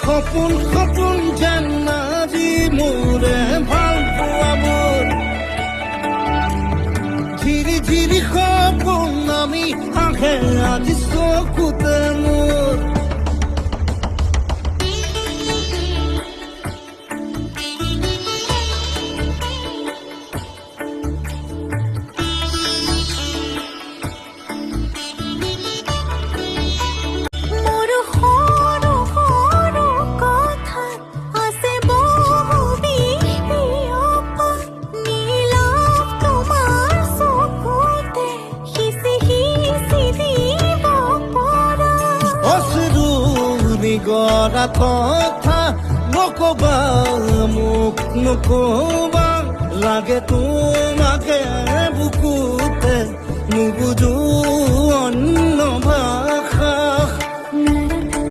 সপোন সপোন যেন আজি মোৰে ভাল পোৱাবোৰ। ঝিৰি ঝিৰি সপোন নামি আহে আজি চকুতে মোৰ। মোৰ সৰু সৰু কথাত আছে বহু বিয়পা নীলাভ, তোমাৰ চকুতে সিঁচি সিঁচি দিব পৰা। অশ্ৰু নিগৰা কথা নকবা, মোক নকবা, লাগে তোমাকে বুকুতে, নুবুজো অন্য।